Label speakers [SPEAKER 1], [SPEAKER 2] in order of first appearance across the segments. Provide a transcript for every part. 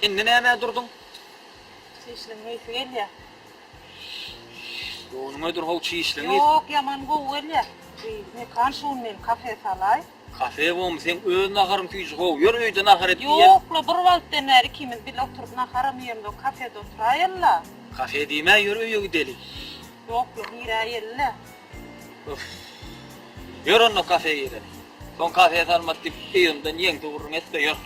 [SPEAKER 1] Indi nämä durduň?
[SPEAKER 2] Çişligiň ysy gelýä.
[SPEAKER 1] Göwnüňedir how çişligiň ysy.
[SPEAKER 2] Ýok, ýaman gowy gelýä. Gyz, Mekan şu gün meni kafe salaý.
[SPEAKER 1] Kafe bomy, seň öz naharyň süýji how, ýör öýde nahar et diýen.
[SPEAKER 2] Ýok-la, bir wagtdan bäri ikimiz bile oturyp naharam iýemzok, kafede oturaýaly-la.
[SPEAKER 1] Kafe diýme, ýör öýe gideli.
[SPEAKER 2] Ýok-la, giräýeli-le.
[SPEAKER 1] Öff. Ýör onda kafe gireli. Soň kafe salmaz diýip yzymdan ýeňse gürrüň etme, ýör.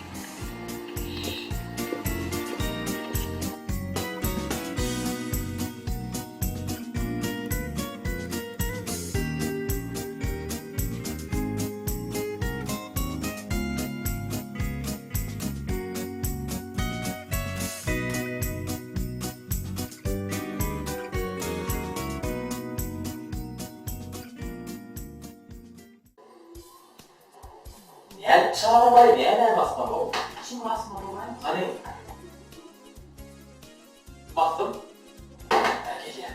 [SPEAKER 1] Nädip çagyrmaly, nämäni basmaly ow?
[SPEAKER 2] Şuny basmaly owaý.
[SPEAKER 1] Hany. Basdym. Hä, gelýär.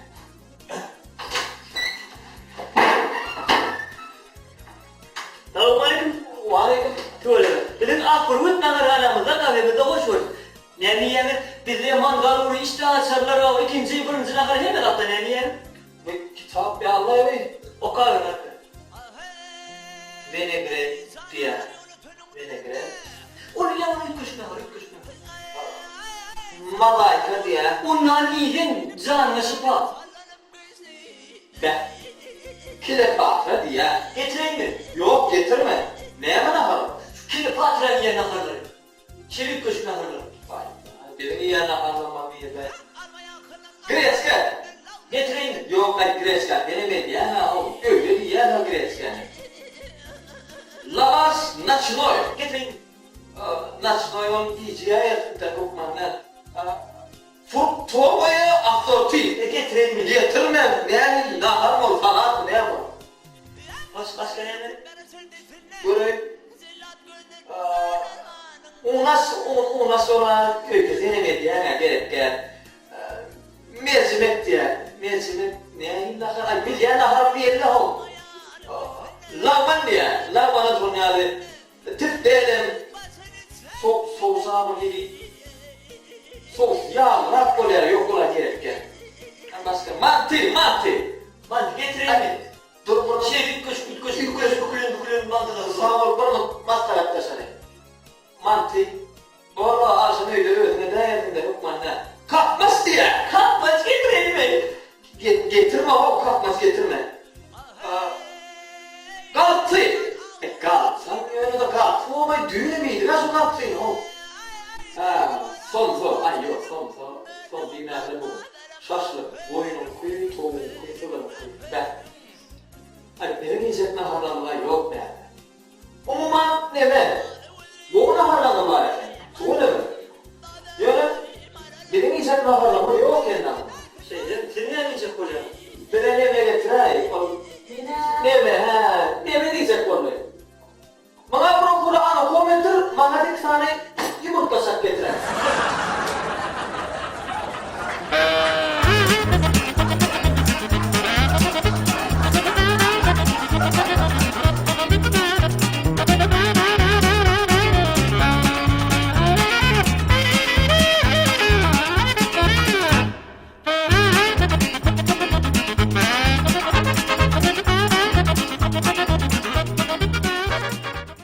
[SPEAKER 3] Salowmaleýkim.
[SPEAKER 1] Waleýkim.
[SPEAKER 3] Tüweleme. Biziň Ak bürgüt naharhanamyzda, kafemizde hoş gördük. Näme iýýäňiz? Bizde mangal ugry işdä açarlar, o ikinji, birinji nahar hemme zatda näme iýýäňiz?
[SPEAKER 1] Bu kitap ýallaýby.
[SPEAKER 3] Okaber haka.
[SPEAKER 1] Wenegret diýýär. Wenegret.
[SPEAKER 3] Ol ýaňy üýtgeşik nahar, üýtgeşik nahar.
[SPEAKER 1] Malaýka diýýär.
[SPEAKER 3] Ondan iýseň janyňa şypa.
[SPEAKER 1] Beh. Klepatra diýýär.
[SPEAKER 3] Getireýinmi?
[SPEAKER 1] Ýok, getirme. Näme nahar ol?
[SPEAKER 3] Şu klepatra iýen naharlary. Şeýle üýtgeşik naharlar.
[SPEAKER 1] Waý, biziň iýen naharlarymyz diýilmez. Greçka!
[SPEAKER 3] Getireýinmi?
[SPEAKER 1] Ýok, aý, greçka menem edýän-ä how, öýde iýýän-ä greçkany. Lawaş naçnoý.
[SPEAKER 3] Getireýinmi?
[SPEAKER 1] Naçnoý ony gije ýersiň-dä hökman däl. Fruktowoýe assorti.
[SPEAKER 3] Getireýinmi?
[SPEAKER 1] Getirme, nähili naharmy ol, salatmy, näme ol?
[SPEAKER 3] Baş, başga näme?
[SPEAKER 1] Göreýin. Unaş, unaş ola öýde senem edýäň-ä gerekgä. Merjimek diýýär. Merjimek nähili nahar? Aý, bilýän naharym diýeli-le how. Lagman diýýär. Lagmana şonuň ýaly tiftelem sous bir hili sous ýaglyrak bolýar, ýok ola gerekgä. Başga manty, manty.
[SPEAKER 3] Manty getireýinmi?
[SPEAKER 1] Dur bir
[SPEAKER 3] Şeýle üýtgeşik üýtgeşik üýtgeşik bükülen bükülen mantylar bar.
[SPEAKER 1] Sag bol bir minut maslahatlaşaly. Manty. Borla agşam öýde özüň edäýersiňdä hökman nä. Kakmaç diýýä.
[SPEAKER 3] Kakmaç getireýinmi?
[SPEAKER 1] Getirme how kakmaç getirme.